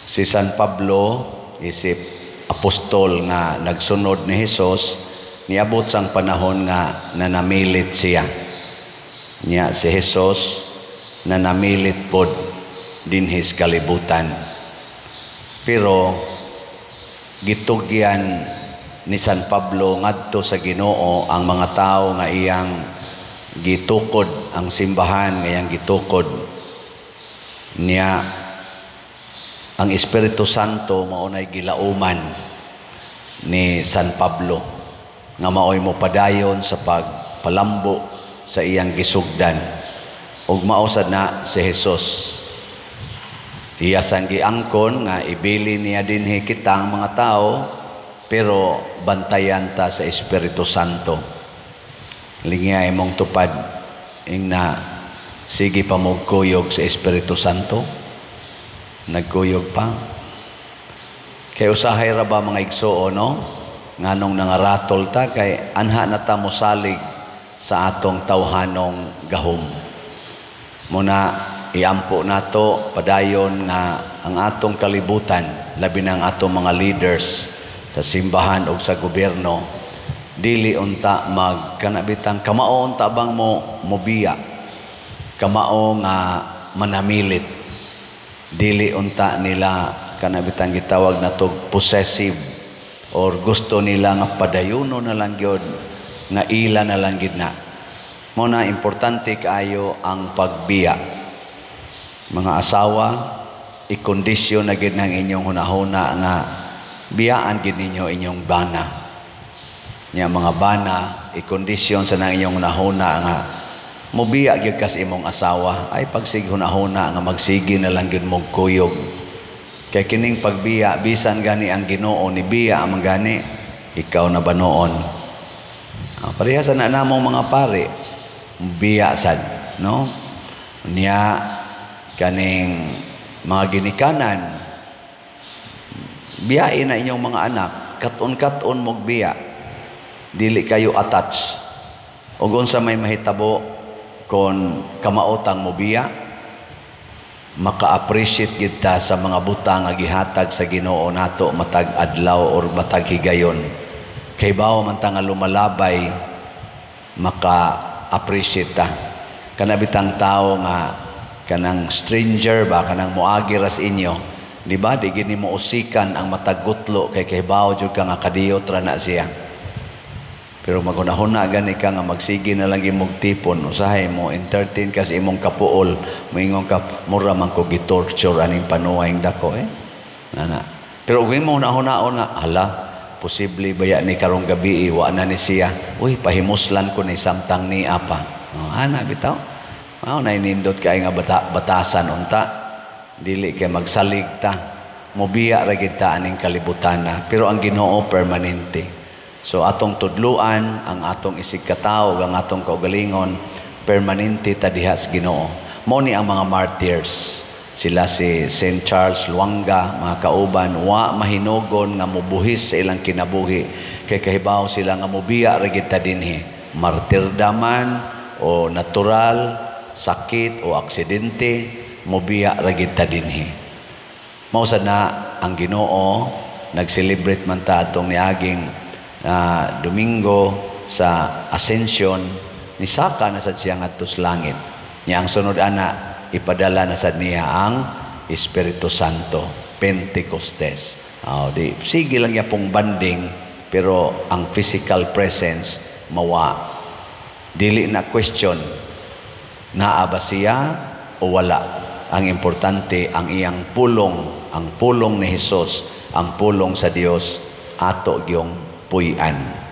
Si San Pablo, isip apostol nga nagsunod ni Hesus, niabot sang panahon nga nanamilit siya. Niya si Hesus nanamilit pod dinhi sa kalibutan. Pero gitugyan ni San Pablo ngadto sa Ginoo ang mga tawo nga iyang gitukod, ang simbahan nga iyang gitukod. Niya ang Espiritu Santo mao nay gilauman ni San Pablo nga maoy mopadayon sa pagpalambo sa iyang gisugdan. Ug mao sad na si Jesus. Iya sang giangkon nga ibili niya dinhi kitang mga tao, pero bantayan ta sa Espiritu Santo. Lingya imong tupad ingna, sige pa mo kuyog sa Espiritu Santo. Nagkuyog pa. Kay usahay ra ba, mga igsuon, no? Nganong nangaratol ta? Kay anha na ta mosalig sa atong tawhanong gahom. Muna iampo nato padayon nga ang atong kalibutan, labi na ang atong mga leaders sa simbahan o sa gobyerno, dili unta mag kanabitang kamao unta bang mo mobiya, kamao nga manamilit, dili unta nila kanabitang gitawag nato possessive or gusto nila nga padayuno na lang gyud, nga ila na lang gid na. Mo na importante kaayo ang pagbiya. Mga asawa, ikondisyon na gid ng inyong hunahuna nga biyaan gid ninyo inyong bana. Nya mga bana, ikondisyon sa nang inyong hunahuna nga mobiya gyud kas imong asawa. Ay pagsig hunahuna nga magsige na lang gyud mog kuyog. Kay kining pagbiya, bisan gani ang Ginoo ni biya man gani, ikaw na ba noon? Pareha sa na namong mga pare, biya sad, no? Niya kaning mga ginikanan, biyain na inyong mga anak, katon-katon mog biya. Dili kayo attach. Ug unsa may mahitabo kon kamaotang mo biya, maka-appreciate gid ta sa mga butang nga gihatag sa Ginoo nato matag adlaw or matag higayon. Kay bawo man ta nga lumalabay, maka-appreciate ta. Kana bitang tao nga kanang stranger ba, kanang moagi ras inyo, di ba? Di gini mo usikan ang matag gutlo kay kahibawo jud ka nga kadiyot ra na siya. Pero maghunahuna gani ka nga magsige na lang imong tipon, usahay mo entertain ka sa imong kapuol, moingon ka, "Mura man ko gitorture aning panuwayng dako eh." Ana. Pero ug imo hunahunaon nga, "Hala, posible baya ni karong gabi wa na ni siya. Uy, pahimuslan ko ni samtang ni apa." Oh, ana bitaw. Mao na nindot kay nga batasan unta. Dili kay magsalig ta. Mobiya ra gid ta aning kalibutan na. Pero ang Ginoo permanente. So atong tudluan ang atong isig katawo, ang atong kaugalingon, permanente ta diha sa Ginoo. Mao ni ang mga martyrs. Sila si Saint Charles Lwanga, mga kauban, wa mahinugon nga mobuhis sa ilang kinabuhi kay kahibaw sila nga mobiya ra gid ta dinhi. Martirdaman o natural, sakit o aksidente, mobiya ra gid ta dinhi. Mao sad na ang Ginoo, nag-celebrate man ta atong niaging Domingo sa Ascension, nisaka na sad siya ngadto sa langit. Nya ang sunod ana, ipadala na sad niya ang Espiritu Santo, Pentecostes. Oh, di sige lang niya pong banding, pero ang physical presence mawa. Dili na question naa ba siya o wala. Ang importante, ang iyang pulong, ang pulong ni Hesus, ang pulong sa Dios ato gyung puy-an.